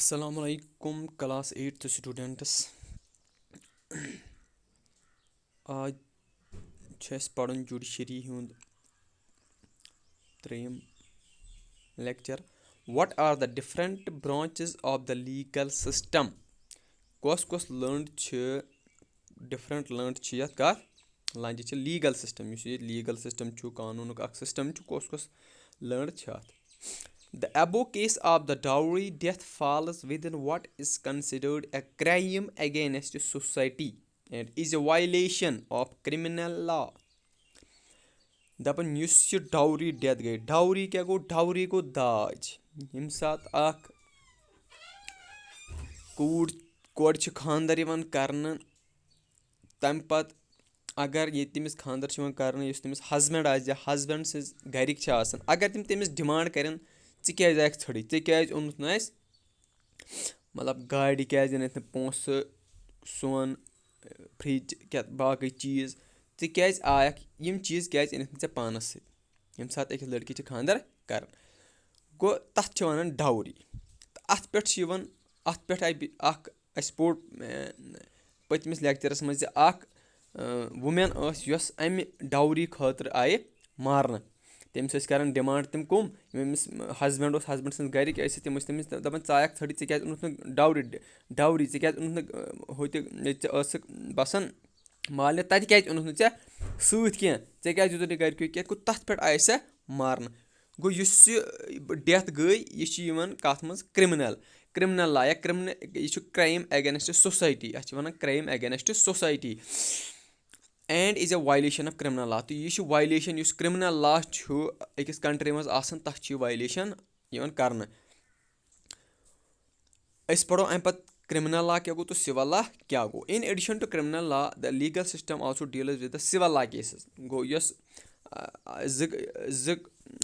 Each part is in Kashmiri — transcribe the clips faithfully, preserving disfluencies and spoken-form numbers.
السلام علیکم class eighth students. آز چھُ اَسہِ پَرُن جوڈیشری ہُنٛد ترٛیٚیِم lecture. What are the different branches of the legal system? کۄس کۄس لٔنٛڈ چھِ، different لٔنٛڈ چھِ یَتھ کَتھ لَنجہِ چھِ؟ Legal system، یُس یہِ legal system چھُ، قانوٗنُک اَکھ system چھُ، کۄس کۄس لٔنٛڈ چھِ اَتھ؟ The above case of the dowry death falls within what is considered a crime against society and is a violation of criminal law. دَپان یُس یہِ dowry death گٔے، dowry کیٛاہ گوٚو؟ Dowry گوٚو داج۔ ییٚمہِ ساتہٕ اَکھ کوٗر، کورِ چھِ خانٛدر یِوان کرنہٕ، تَمہِ پَتہٕ اگر ییٚتہِ تٔمِس خانٛدر چھُ یِوان کرنہٕ، یُس تٔمِس husband آسہِ یا husband سٕنٛز گرِکۍ چھِ آسان، اگر تِم تٔمِس demand کرن، "ژٕ کیٛازِ آیَکھ ژھٔرٕے؟ ژےٚ کیٛازِ اوٚنُتھ نہٕ اَسہِ مطلب گاڑِ کیٛازِ أنِتھ نہٕ پونٛسہٕ، سۄن، فرج، کیٛاہ باقٕے چیٖز، ژٕ کیٛازِ آیَکھ، یِم چیٖز کیٛازِ أنِتھ نہٕ ژےٚ پانَس سۭتۍ؟" ییٚمہِ ساتہٕ أکِس لٔڑکی چھِ خانٛدر کران، گوٚو تَتھ چھِ وَنان dowry۔ تہٕ اَتھ پٮ۪ٹھ چھِ یِوان، اَتھ پٮ۪ٹھ آیہِ بِ-، اَکھ، اَسہِ پوٚر، اے، پٔتمِس lectureس منٛز زِ اَکھ، اے، woman ٲس، یۄس اَمہِ dowry خٲطرٕ آیہِ مارنہٕ۔ تٔمِس ٲسۍ کران demand تِم کٕم، یِم أمِس husband اوس، husband سٕنٛز گرِکۍ ٲسۍ، تِم ٲسۍ تٔمِس دَپان، "ژٕ آیَکھ ژھٔرٕے، ژےٚ کیٛازِ اوٚنُتھ نہٕ dowry، dowry، ژےٚ کیٛازِ اوٚنُتھ نہٕ، اے، ہُتہِ، ییٚتہِ ژٕ ٲسٕکھ بَسان مالنہِ، تَتہِ کیٛازِ اوٚنُتھ نہٕ ژےٚ سۭتۍ کینٛہہ؟ ژےٚ کیٛازِ دیُتُتھ نہٕ گرِکیو کینٛہہ؟" گوٚو تَتھ پٮ۪ٹھ آیہِ سۄ مارنہٕ۔ گوٚو یُس یہِ death گٔے، یہِ چھِ یِوان کَتھ منٛز؟ Criminal، criminal law یا criminal، یہِ چھُ crime against society، اَتھ چھِ وَنان crime against society and is a violation of criminal law۔ تہٕ یہِ چھُ violation، یُس criminal law چھُ أکِس country منٛز آسان، تَتھ چھُ یہِ violation یِوان کرنہٕ۔ أسۍ پَرو اَمہِ پَتہٕ criminal law کیٛاہ گوٚو تہٕ civil law کیٛاہ گوٚو۔ In addition to criminal law, the legal system also deals with the civil law cases۔ گوٚو یۄس، آ، زٕ، زٕ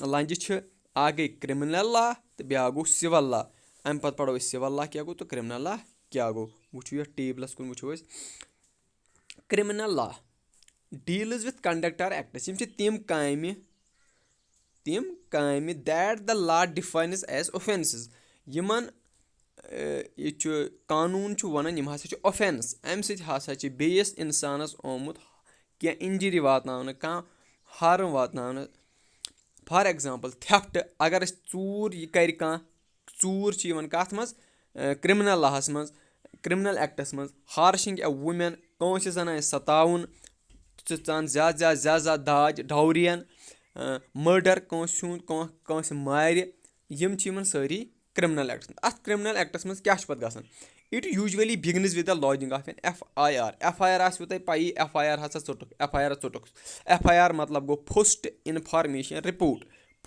لَنجہِ چھِ، اَکھ گٔے criminal law تہٕ بیٛاکھ گوٚو civil law۔ اَمہِ پَتہٕ پَرو أسۍ civil law کیٛاہ گوٚو تہٕ criminal law کیٛاہ گوٚو۔ وٕچھِو یَتھ tableس کُن، وٕچھِو أسۍ۔ Criminal law deals with conduct or acts۔ یِم چھِ تِم کامہِ، تِم کامہِ that the law defines as offences۔ یِمَن، اے، یہِ چھُ، قانوٗن چھُ وَنان، یِم ہسا چھِ offence۔ اَمہِ سۭتۍ ہسا چھِ بیٚیِس اِنسانَس آمُت کینٛہہ injury واتناونہٕ، کانٛہہ harm واتناونہٕ۔ For example، theft، اگر أسۍ ژوٗر یہِ کَرِ کانٛہہ، ژوٗر چھِ یِوان کَتھ منٛز؟ اے، criminal lawہَس منٛز، criminal actس منٛز۔ Harshing a woman، کٲنٛسہِ زَنانہِ سَتاوُن، ژٕ ژَن زیادٕ، زیادٕ، زیادٕ، زیادٕ داج، dowryیَن، اے، murder، کٲنٛسہِ ہُنٛد، کانٛہہ، کٲنٛسہِ مارِ، یِم چھِ یِوان سٲری criminal actس منٛز۔ اَتھ criminal actس منٛز کیٛاہ چھُ پَتہٕ گژھان؟ It usually begins with the lodging of an F I R۔ F I R آسِوٕ تۄہہِ پَیی، F I R ہسا ژوٚٹُکھ، F I R ژوٚٹُکھ۔ F I R مطلب گوٚو first information report۔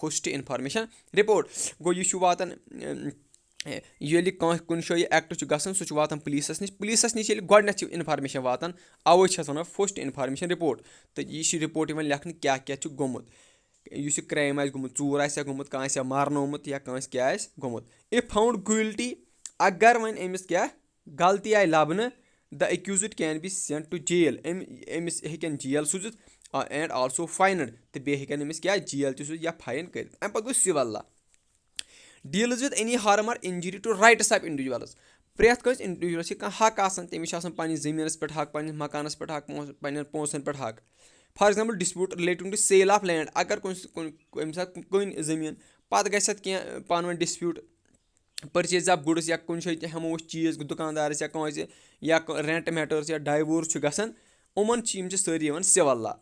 First information report۔ گوٚو یہِ چھُ واتان، اَم، ییٚلہِ کانٛہہ کُنہِ جایہِ act چھُ گژھان، سُہ چھُ واتان پُلیٖسَس نِش۔ پُلیٖسَس نِش ییٚلہِ گۄڈٕنٮ۪تھ چھِ information واتان، اَوَے چھِ اَتھ وَنان first information report۔ تہٕ یہِ چھِ report یِوان لیکھنہٕ کیٛاہ کیٛاہ چھُ گوٚمُت، یُس یہِ crime آسہِ گوٚمُت، ژوٗر آسہِ ہا گوٚمُت، کانٛہہ آسہِ ہا مارنومُت یا کانٛہہ آسہِ کیٛاہ آسہِ گوٚمُت۔ If found guilty، اگر وۄنۍ أمِس کیٛاہ غلطی آیہِ لَبنہٕ، the accused can be sent to jail، أمۍ، أمِس ہیٚکن jail سوٗزِتھ، آ، and also fined، تہٕ بیٚیہِ ہیٚکن أمِس کیٛاہ jail تہِ سوٗزِتھ یا fine کٔرِتھ۔ اَمہِ پَتہٕ گوٚو civil law، deals with any harm or injury to rights of individuals۔ پرٛٮ۪تھ کٲنٛسہِ individualس چھِ کانٛہہ حق آسان، تٔمِس چھِ آسان پنٛنِس زٔمیٖنَس پٮ۪ٹھ حق، پنٛنِس مکانَس پٮ۪ٹھ حق، پونٛس-، پنٛنٮ۪ن پونٛسَن پٮ۪ٹھ حق۔ For example، dispute relating to sale of land، اگر کُنہِ، کُنہِ، کُنہِ ساتہٕ کُنہِ زٔمیٖن، پَتہٕ گژھِ اَتھ کینٛہہ پانہٕ ؤنۍ dispute، purchase of goods یا کُنہِ جایہِ تہِ ہٮ۪مو أسۍ چیٖز دُکاندارَس یا کٲنٛسہِ، یا rent matters یا divorce چھُ گژھان، یِمَن چھِ، یِم چھِ سٲری یِوان civil law،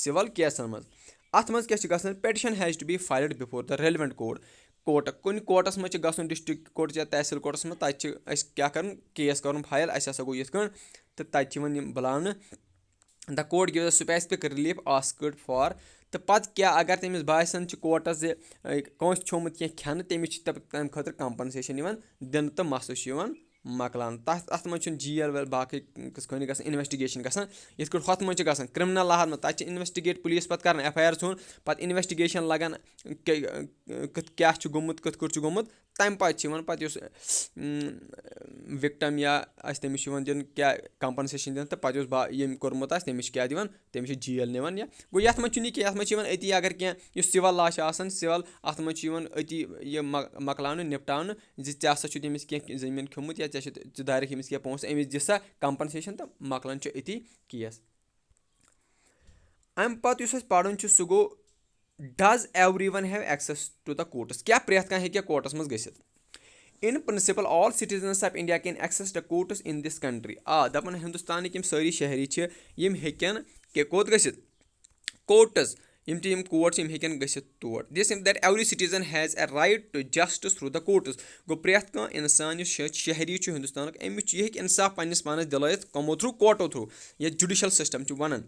civil caseن منٛز۔ اَتھ منٛز کیٛاہ چھُ گژھان؟ Petition has to be filed before the relevant court، court, کُنہِ کورٹَس منٛز چھُ گژھُن، district court یا تحصیٖل کورٹَس منٛز، تَتہِ چھِ اَسہِ کیٛاہ کَرُن؟ Case کَرُن file، اَسہِ ہسا گوٚو یِتھ کٔنۍ، تہٕ تَتہِ چھِ یِوان یِم بُلاونہٕ۔ The court gives a specific relief asked for، تہٕ پَتہٕ کیٛاہ اگر تٔمِس باسان چھُ کورٹَس زِ، اے، کٲنٛسہِ چھُ آمُت کینٛہہ کھٮ۪نہٕ، تٔمِس چھِ تَمہِ، تَمہِ خٲطرٕ compensation یِوان دِنہٕ تہٕ مسلہٕ چھُ یِوان مۄکلاونہٕ۔ تَتھ، اَتھ منٛز چھُنہٕ jail ویل باقٕے قٕصہٕ کٕہٕنۍ گژھان، investigation گژھان، یِتھ کٲٹھۍ ہُتھ منٛز چھِ گژھان۔ Criminal lawہَس منٛز، تَتہِ چھِ investigate پُلیٖس پَتہٕ کَران، F I R ژھُن، پَتہٕ investigation لَگان، کہِ-، کِتھ کیٛاہ چھُ گوٚمُت، کِتھ کٲٹھۍ چھُ گوٚمُت، تَمہِ پَتہٕ چھِ یِوان پَتہٕ یُس وِکٹَم یا آسہِ، تٔمِس چھُ یِوان دِنہٕ کیٛاہ، کَمپَنسیشَن دِنہٕ، تہٕ پَتہٕ یُس با ییٚمۍ کوٚرمُت آسہِ، تٔمِس چھِ کیٛاہ دِوان؟ تٔمِس چھِ جیل نِوان۔ یا گوٚو، یَتھ منٛز چھُنہٕ یہِ کینٛہہ، یَتھ منٛز چھِ یِوان أتی، اگر کینٛہہ یُس سِوَل لا چھِ آسان، سِوَل، اَتھ منٛز چھُ یِوان أتی یہِ مۄ- مۄکلاونہٕ، نِپٹاونہٕ، زِ ژےٚ ہسا چھُ تٔمِس کینٛہہ زٔمیٖن کھیوٚمُت یا ژےٚ چھُ، ژٕ دارٮ۪کھ أمِس کینٛہہ پونٛسہٕ، أمِس دِ سا کَمپَنسیشَن، تہٕ مۄکلان چھُ أتی کیس۔ اَمہِ پَتہٕ یُس اَسہِ پَرُن چھُ، سُہ گوٚو، does everyone have access to the courts؟ کیٛاہ پرٛٮ۪تھ کانٛہہ ہیٚکیٛاہ کورٹَس منٛز گٔژھِتھ؟ In principle, all citizens of India can access the courts in this country. آ، دَپان ہِندُستانٕکۍ یِم سٲری شہری چھِ، یِم ہیٚکن کہِ کوٚت گٔژھِتھ؟ کورٹَس۔ یِم تہِ یِم کورٹ چھِ، یِم ہیٚکن گٔژھِتھ تور۔ This means that every citizen has a right to justice through the courts. گوٚو، پرٛٮ۪تھ کانٛہہ اِنسان یُس شہ-، شہری چھُ ہِندُستانُک، أمِس چھُ، یہِ ہیٚکہِ اِنصاف پنٛنِس پانَس دِلٲیِتھ کَمو through؟ کورٹو through، یَتھ judicial system چھِ وَنان۔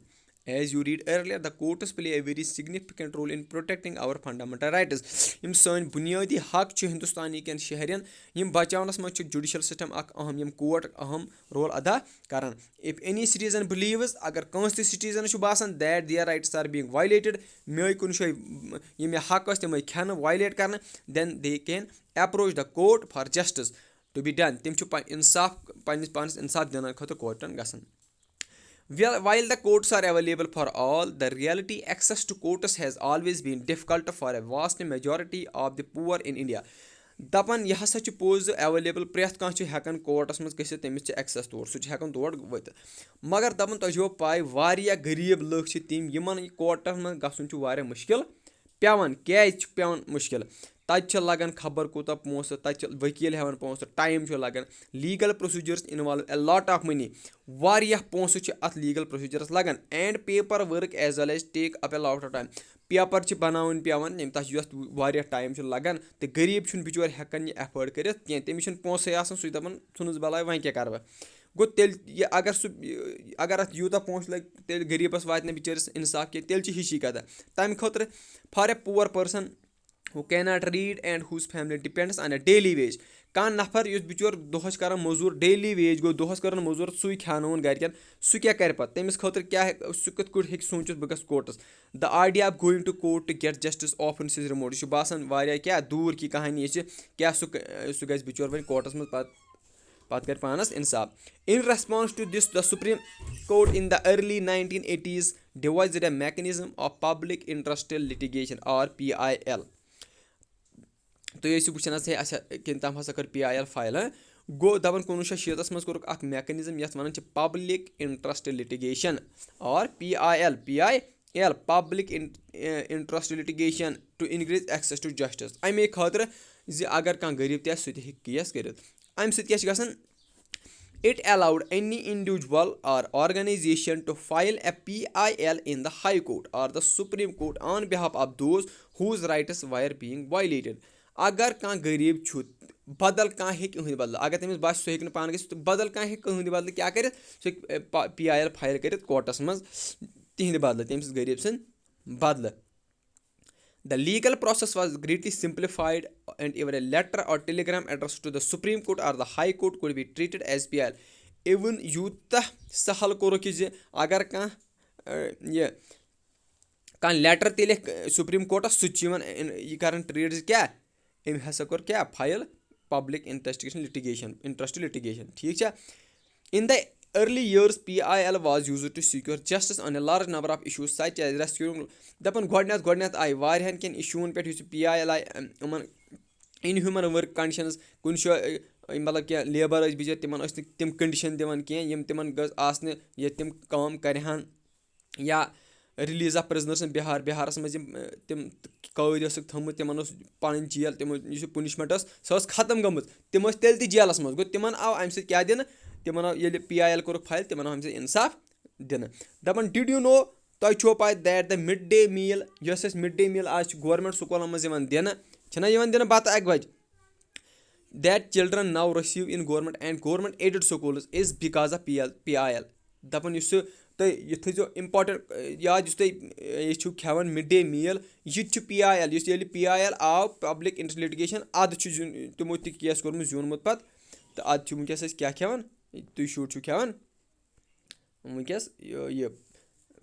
As you read earlier, the courts play a very significant role in protecting our fundamental rights. یِم سٲنۍ بُنیٲدی حق چھِ ہِندُستانی کٮ۪ن شہرٮ۪ن، یِم بچاونَس منٛز چھُ judicial system اکھ اہم، یِم کورٹ اہم role ادا کران۔ If any citizen believes، اگر کٲنٛسہِ تہِ citizen چھُ باسان that their rights are being violated، میٲنۍ کُنہِ جایہِ یِم مےٚ حق ٲسۍ تِم آیہِ کھٮ۪نہٕ، violate کرنہٕ، then they can approach the court for justice to be done. تِم چھِ پن-، اِنصاف، پننِس پانَس اِنصاف دِنہٕ خٲطرٕ کورٹن گژھان۔ Well, while the courts are available for all, the reality access to courts has always been difficult for a vast majority of the poor in India. دَپان، یہِ ہسا چھُ پوٚز زِ available، پرٛٮ۪تھ کانٛہہ چھُ ہٮ۪کان کورٹَس منٛز گٔژھِتھ، تٔمِس چھِ access تور، سُہ چھُ ہٮ۪کان تور ؤتِتھ۔ مگر دَپان، تۄہہِ چھُو پَے، واریاہ غریٖب لُکھ چھِ تِم، یِمَن یہِ کورٹَن منٛز گژھُن چھُ واریاہ مُشکِل پٮ۪وان۔ کیٛازِ چھُ پٮ۪وان مُشکِل؟ تَتہِ چھِ لَگان خبر کوٗتاہ پونٛسہٕ، تَتہِ چھِ ؤکیٖل ہٮ۪وان پونٛسہٕ، time چھُ لَگان، legal procedures involve a lot of money. واریاہ پونٛسہٕ چھِ اَتھ legal procedures لَگان، and paper work as well as take up a lot of time. Paper چھِ بَناوٕنۍ پٮ۪وان، ییٚمہِ تَتھ یَتھ واریاہ time چھُ لَگان، تہٕ غریٖب چھُنہٕ بِچور ہٮ۪کان یہِ afford کٔرِتھ کینٛہہ، تٔمِس چھُنہٕ پونٛسَے آسان، سُہ چھُ دَپان، "ژھٕنُس بَلاے، وۄنۍ کیٛاہ کَرٕ بہٕ؟" گوٚو، تیٚلہِ یہِ، اگر سُہ، اگر اَتھ یوٗتاہ پونٛسہٕ لَگہِ، تیٚلہِ غریٖبَس واتہِ نہٕ بِچٲرِس اِنصاف کینٛہہ، تیٚلہِ چھِ ہِشی کَتھا۔ تَمہِ خٲطرٕ، for a poor person who cannot read and whose family depends on a daily wage، کانٛہہ نفر یُس بِچور دۄہَس کران مٔزوٗر، daily wage گوٚو، دۄہَس کران مٔزوٗر، سُے کھیٛاناوُن گرِکٮ۪ن، سُہ کیٛاہ کرِ پَتہٕ؟ تٔمِس خٲطرٕ کیٛاہ ہیٚکہِ، سُہ کِتھ کٲٹھۍ ہیٚکہِ سوٗنٛچِتھ، "بہٕ گژھٕ کورٹَس؟" The idea of going to court to get justice often seems remote. یہِ چھُ باسان واریاہ کیٛاہ دوٗر کہِ کہانی، یہِ چھِ کیٛاہ سُہ ک-، سُہ گژھِ بِچور وۄنۍ کورٹَس منٛز پَتہٕ، پَتہٕ کرِ پانَس اِنصاف۔ In response to this, the Supreme Court in the early nineteen eighties devised a mechanism of public interest litigation, or P I L. تُہۍ ٲسِو وٕچھان حظ، ہے، اچھا، کِنہٕ تَم ہسا کٔر P I L file، ہاں؟ گوٚو، دَپان، کُنوُہ شیٚتھ شیٖتَس منٛز کوٚرُکھ اَکھ mechanism، یَتھ وَنان چھِ public interest litigation، or P I L، P I L، public in-, interest litigation to increase access to justice۔ اَمے خٲطرٕ زِ اگر کانٛہہ غریٖب تہِ آسہِ، سُہ تہِ ہیٚکہِ case کٔرِتھ۔ اَمہِ سۭتۍ کیٛاہ چھِ گژھان؟ It allowed any individual or organization to file a P I L in the High Court or the Supreme Court on behalf of those whose rights were being violated. اگر کانٛہہ غریٖب چھُ، بدل کانٛہہ ہیٚکہِ یِہٕنٛدِ بدلہٕ، اگر تٔمِس باسہِ سُہ ہیٚکہِ نہٕ پانہٕ گٔژھِتھ، تہٕ بدل کانٛہہ ہیٚکہِ یِہٕنٛدِ بدلہٕ کیٛاہ کٔرِتھ؟ سُہ ہیٚکہِ، اے، پا-، P I L file کٔرِتھ کورٹَس منٛز تِہِنٛدِ بدلہٕ، تٔمۍ سٕنٛز غریٖب سٕنٛدِ بدلہٕ۔ The legal process was greatly simplified and even a letter or telegram addressed to the Supreme Court or the High Court could be treated as P I L. Even یوٗتاہ سہل کوٚرُکھ یہِ زِ اگر کانٛہہ، اے، یہِ کانٛہہ letter تہِ لیکھِ Supreme Courtَس، سُہ تہِ چھُ یِوان اِن-، یہِ کَران treat زِ کیٛاہ؟ أمۍ ہسا کوٚر کیٛاہ؟ File public interest litigation، interest litigation، ٹھیٖک چھا؟ In the early years, P I L was used to secure justice on a large number of issues such as rescuing، دَپان گۄڈٕنٮ۪تھ، گۄڈٕنٮ۪تھ آیہِ واریاہَن کٮ۪ن issueَن پٮ۪ٹھ یُس یہِ P I L آیہِ، اَم-، یِمَن inhuman work conditions، کُنہِ جایہِ، اے، مطلب کہِ labour ٲسۍ بِچٲرۍ، تِمَن ٲسۍ نہٕ تِم condition دِوان کینٛہہ، یِم تِمَن گٔژھ آسنہِ، ییٚتہِ تِم کٲم کَرِہَن۔ یا release of prisoners in Bihar, بِہارَس منٛز یِم، اے، تِم قٲدۍ ٲسِکھ تھٲومٕتۍ، تِمَن اوس پَنٕنۍ جیل، تِمو یُس یہِ punishment ٲس، سۄ ٲس ختم گٔمٕژ۔ تِم ٲسۍ تیٚلہِ تہِ جیلَس منٛز۔ گوٚو، تِمَن آو اَمہِ سۭتۍ کیٛاہ دِنہٕ؟ تِمَن آو، ییٚلہِ P I L کوٚرُکھ file، تِمَن آو اَمہِ سۭتۍ اِنصاف دِنہٕ۔ دَپان، did you know، تۄہہِ چھُوا پَے that the midday meal، یۄس اَسہِ midday meal آز چھِ government سکوٗلَن منٛز یِوان دِنہٕ، چھِنہ یِوان دِنہٕ بَتہٕ اَکہِ بَجہِ؟ That children now receive in government and government aided schools is because of P L، P I L۔ دَپان یُس سُہ تُہۍ، یہِ تھٲیزیو important، اے، یاد، یُس تُہۍ، اے، یہِ چھِو کھٮ۪وان midday meal، یہِ تہِ چھُ P I L۔ یُس ییٚلہِ P I L آو، public interest litigation، اَدٕ چھُ زیُن، تِمو تہِ case کوٚرمُت، زیوٗنمُت پَتہٕ، تہٕ اَدٕ چھُ وٕنکیٚس أسۍ کیٛاہ کھٮ۪وان؟ تُہۍ شُرۍ چھِو کھٮ۪وان وٕنکیٚس یہِ، یہِ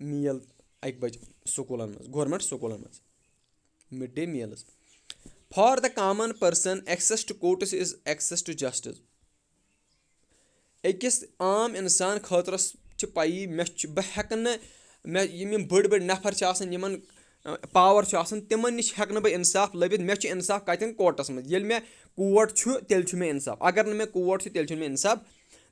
meal اَکہِ بَجہِ سکوٗلَن منٛز، government سکوٗلَن منٛز۔ Midday meals۔ For the common person, access to courts is access to justice. أکِس عام اِنسان خٲطرَس چھِ پَیی، مےٚ چھُ، بہٕ ہٮ۪کہٕ نہٕ، مےٚ، یِم، یِم بٔڑۍ بٔڑۍ نفر چھِ آسان، یِمَن، اَ، power چھُ آسان، تِمَن نِش ہٮ۪کہٕ نہٕ بہٕ اِنصاف لٔبِتھ۔ مےٚ چھُ اِنصاف کَتٮ۪ن؟ کورٹَس منٛز۔ ییٚلہِ مےٚ court چھُ، تیٚلہِ چھُ مےٚ اِنصاف۔ اگر نہٕ مےٚ court چھُ، تیٚلہِ چھُنہٕ مےٚ اِنصاف۔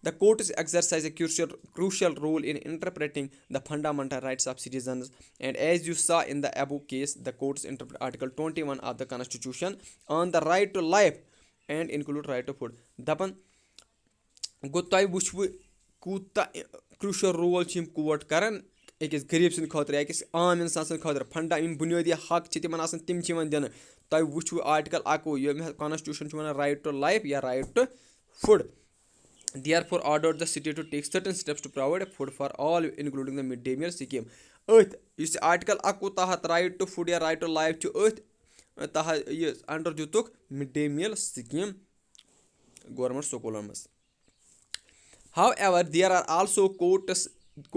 The courts exercise a crucial, crucial role in interpreting the fundamental rights of citizens, and as you saw in the above case, the courts interpret Article twenty-one of the Constitution on the right to life and include right to food. دَپان گوٚو، تۄہہِ وٕچھوٕ کوٗتاہ crucial role چھِ یِم court کران أکِس غریٖب سٕنٛدِ خٲطرٕ یا أکِس عام اِنسان سٕنٛدِ خٲطرٕ۔ فنڈا، یِم بُنیٲدی حق چھِ تِمن آسان، تِم چھِ یِوان دِنہٕ۔ تۄہہِ وٕچھوٕ Article اَکوُہ، ییٚمہِ Constitution چھُ وَنان right to life یا right to food. Therefore ordered the state to take certain steps to provide food for all, including the midday meal scheme. أتھۍ یُس یہِ Article اَکوُہ تحت right to food یا right to life چھُ، أتھۍ تحت، یہِ under دیُتُکھ midday meal scheme government سکوٗلن منٛز۔ However, there are also courts,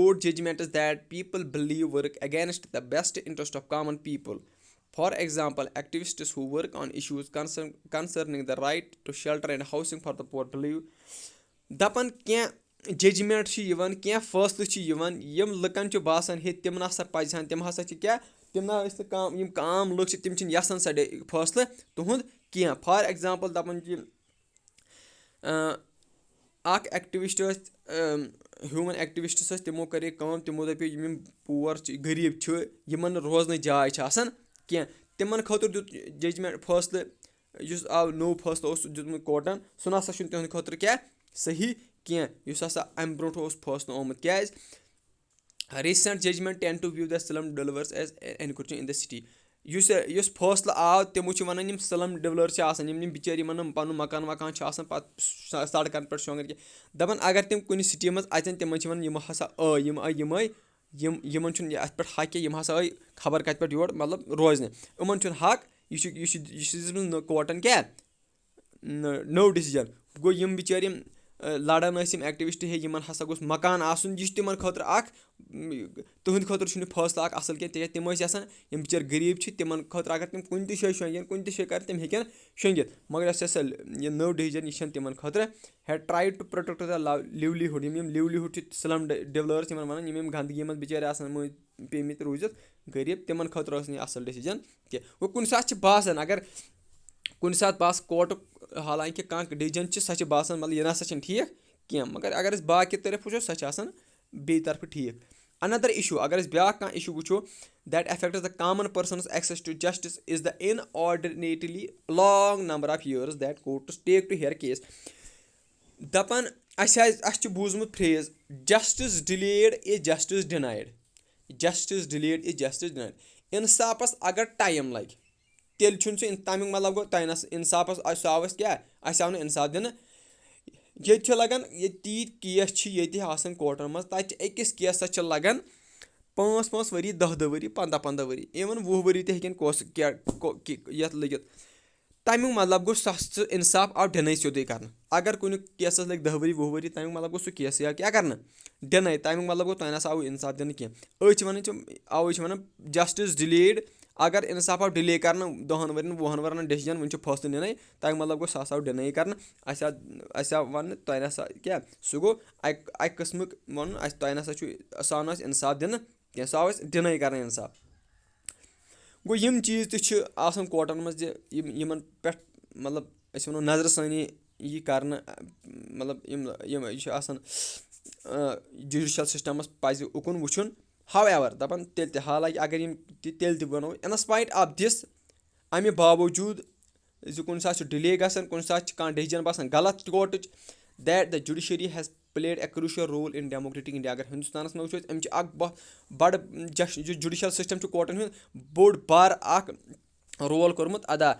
court judgments that people believe work against the best interest of common people. For example, activists who work on issues concern, concerning the right to shelter and housing for the poor believe. دَپان کینٛہہ judgment چھِ یِوان، کینٛہہ فٲصلہٕ چھِ یِوان، یِم لُکن چھُ باسان، ہے، تِم نہ سا پَزِ ہن، تِم ہسا چھِ کیٛاہ، تِم نہ ٲسۍ نہٕ کانٛہہ، یِم عام لُکھ چھِ، تِم چھِنہٕ یَژھان سۄ ڈے-، فٲصلہٕ تُہُنٛد کینٛہہ۔ For example، دَپان چھِ، اَ، اَکھ activist ٲسۍ، اَم، human activists ٲسۍ، تِمو کَرے کٲم، تِمو دَپے، یِم یِم poor چھِ، غریٖب چھِ، یِمَن نہٕ روزنٕچ جاے چھِ آسان کینٛہہ، تِمَن خٲطرٕ دیُت judgment فٲصلہٕ، یُس آو نوٚو فٲصلہٕ اوس دیُتمُت کورٹَن، سُہ نہ سا چھُنہٕ تِہُنٛدِ خٲطرٕ کینٛہہ صحیح کینٛہہ، یُس ہسا اَمہِ برونٛٹھ اوس فٲصلہٕ آمُت۔ کیٛازِ؟ Recent judgment tend to view the slum dwellers as encroaching in the city. یُس، یُس فٲصلہٕ آو، تِمو چھِ وَنان، یِم slum dwellers چھِ آسان، یِم، یِم بِچٲرۍ، یِمَن نہٕ پَنُن مکان وکان چھُ آسان، پَتہٕ س-، سڑکَن پٮ۪ٹھ شۄنٛگان کینٛہہ۔ دَپان، اگر تِم کُنہِ city منٛز اَژَن، تِمَن چھِ وَنان، یِم ہسا ٲے، یِم آے، یِم آے، یِم، یِمَن چھُنہٕ یہِ اَتھ پٮ۪ٹھ حق کینٛہہ، یِم ہسا آے خبر کَتہِ پٮ۪ٹھ یور، مطلب، روزنہِ۔ یِمَن چھُنہٕ حق، یہِ چھُ، یہِ چھُ، یہِ چھُ دِژمٕژ نہٕ کورٹَن کیٛاہ؟ نٔو decision۔ گوٚو، یِم بِچٲرۍ یِم، اَ، لَڑان ٲسۍ، یِم activist، ہے، یِمَن ہسا گوٚژھ مکان آسُن، یہِ چھُ تِمَن خٲطرٕ اَکھ، م، تُہٕنٛدِ خٲطرٕ چھُنہٕ یہِ فٲصلہٕ اَکھ اَصٕل کینٛہہ، تِکیٛازِ تِم ٲسۍ یَژھان، یِم بِچٲرۍ غریٖب چھِ، تِمَن خٲطرٕ اگر تِم کُنہِ تہِ جایہِ شۄنٛگن، کُنہِ تہِ جایہِ کَرن، تِم ہیٚکن شۄنٛگِتھ۔ مگر یۄس ہسا یہِ نٔو decision، یہِ چھَنہٕ تِمَن خٲطرٕ۔ Had tried to protect the livelihood، یِم، یِم livelihood چھِ slum dwellers یِمَن وَنان، یِم، یِم گنٛدگی منٛز بِچٲرۍ آسان مٔنٛزۍ پیٚمٕتۍ روٗزِتھ غریٖب، تِمَن خٲطرٕ ٲس نہٕ یہِ اَصٕل decision کینٛہہ۔ وۄنۍ کُنہِ ساتہٕ چھِ باسان، اگر کُنہِ ساتہٕ باسہِ کورٹُک، حالانکہِ کانٛہہ decision چھِ، سۄ چھِ باسان، مطلب، یہِ نہ سا چھَنہٕ ٹھیٖک کینٛہہ، مگر اگر أسۍ باقٕے طرف وٕچھو، سۄ چھِ آسان بیٚیہِ طرفہٕ ٹھیٖک۔ Another issue، اگر أسۍ بیٛاکھ کانٛہہ issue وٕچھو، that affects the common person's access to justice is the inordinately long number of years that courts take to hear case. دَپان، اَسہِ آسہِ، اَسہِ چھُ بوٗزمُت phrase، justice delayed is justice denied۔ Justice delayed is justice denied۔ اِنصافَس اگر time لَگہِ، تیٚلہِ چھُنہٕ سُہ اِن-، تَمیُک مطلب گوٚو، تۄہہِ نَس اِنصافَس آ-، سُہ آو اَسہِ کیٛاہ؟ اَسہِ آو نہٕ اِنصاف دِنہٕ۔ ییٚتہِ چھِ لَگان، ییٚتہِ تیٖتۍ case چھِ ییٚتہِ آسان کورٹَن منٛز، تَتہِ چھِ أکِس کیسَس چھِ لَگان پانٛژھ پانٛژھ ؤری، دَہ دَہ ؤری، پنٛداہ پنٛداہ ؤری، even وُہ ؤری تہِ ہیٚکن کورس کیٛاہ، کو-، کہِ-، یَتھ لٔگِتھ۔ تَمیُک مطلب گوٚو، سُہ، سُہ اِنصاف آو deny سیوٚدُے کرنہٕ۔ اگر کُنہِ کیسَس لٔگۍ دَہ ؤری، وُہ ؤری، تَمیُک مطلب گوٚو، سُہ case یی کیٛاہ کرنہٕ؟ Deny۔ تَمیُک مطلب گوٚو، تۄہہِ نہ سا آوُ اِنصاف دِنہٕ کینٛہہ۔ أتھۍ چھِ وَنان، چھِ، اَوَے چھِ وَنان justice delayed۔ اگر اِنصاف آو delay کرنہٕ دَہَن ؤرِین، وُہَن ؤرِین decision، وٕنہِ چھُ فٲصلہٕ نِنَے، تَمیُک مطلب گوٚو، سُہ ہسا آو deny کرنہٕ۔ اَسہِ آو، اَسہِ آو وَننہٕ، تۄہہِ نہ سا کیٛاہ، سُہ گوٚو اَکہِ، اَکہِ قٕسمُک وَنُن، اَسہِ، تۄہہِ نہ سا چھُ، سُہ آو نہٕ اَسہِ اِنصاف دِنہٕ کینٛہہ، سُہ آو اَسہِ deny کرنہٕ اِنصاف۔ گوٚو، یِم چیٖز تہِ چھِ آسان کورٹَن منٛز زِ یِم، یِمَن پٮ۪ٹھ، مطلب، أسۍ وَنو نظرِ ثٲنی یی کرنہٕ، مطلب، یِم، یِم، یہِ چھُ آسان، آ، judicial system-َس پَزِ اُکُن وٕچھُن۔ However، دَپان تیٚلہِ تہِ، حالانکہِ اگر یِم تہِ، تیٚلہِ تہِ وَنو، in spite of this، اَمہِ باوجوٗد زِ کُنہِ ساتہٕ چھُ delay گژھان، کُنہِ ساتہٕ چھِ کانٛہہ decision باسان غلط کورٹٕچ، that the judiciary has played a crucial role in democratic India۔ اگر ہندوستانَس منٛز وٕچھو أسۍ، أمۍ چھِ اَکھ بہ-، بَڑٕ جش-، یُس judicial system چھُ، کورٹَن ہُنٛد بوٚڑ بار اَکھ role کوٚرمُت ادا۔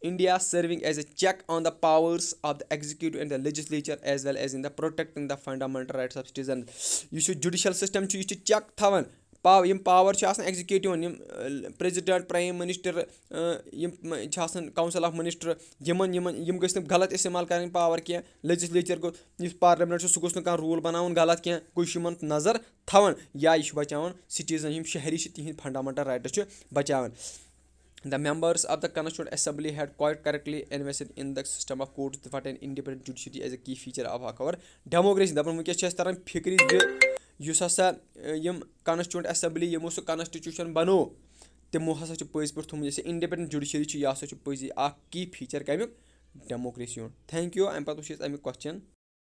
India serving as a check on the powers of the executive and the legislature as well as in the protecting the fundamental rights of citizens۔ یُس یہِ judicial system چھُ، یہِ چھُ check تھاوان، پاو-، یِم power چھِ آسان executive-َن، یِم، اَ، president، prime minister، اَ، یِم چھِ آسان council of minister، یِمَن، یِمَن، یِم گٔژھۍ نہٕ غلط استعمال کَرٕنۍ power کینٛہہ۔ Legislature گوٚو، یُس parliament چھُ، سُہ گوٚژھ نہٕ کانٛہہ rule بَناوُن غلط کینٛہہ، گوٚو یہِ چھُ یِمَن نظر تھاوان، یا یہِ چھُ بَچاوان citizen، یِم شہری چھِ، تِہِنٛدۍ fundamental rights چھِ بَچاوان۔ The members of the Constituent Assembly had quite correctly invested in the system of courts, what an independent judiciary as a key feature of our democracy. دَپان وٕنکیٚس چھِ اَسہِ تَران فِکرِ زِ یُس ہسا یِم Constituent Assembly، یِمو سُہ constitution بنوو، تِمو ہسا چھُ پٔزۍ پٲٹھۍ تھوٚمُت یُس یہِ independent judiciary چھُ، یہِ ہسا چھُ پٔزی اکھ key feature کَمیُک؟ Democracy ہُنٛد. Thank you. اَمہِ پَتہٕ وٕچھ اَسہِ اَمیُک question.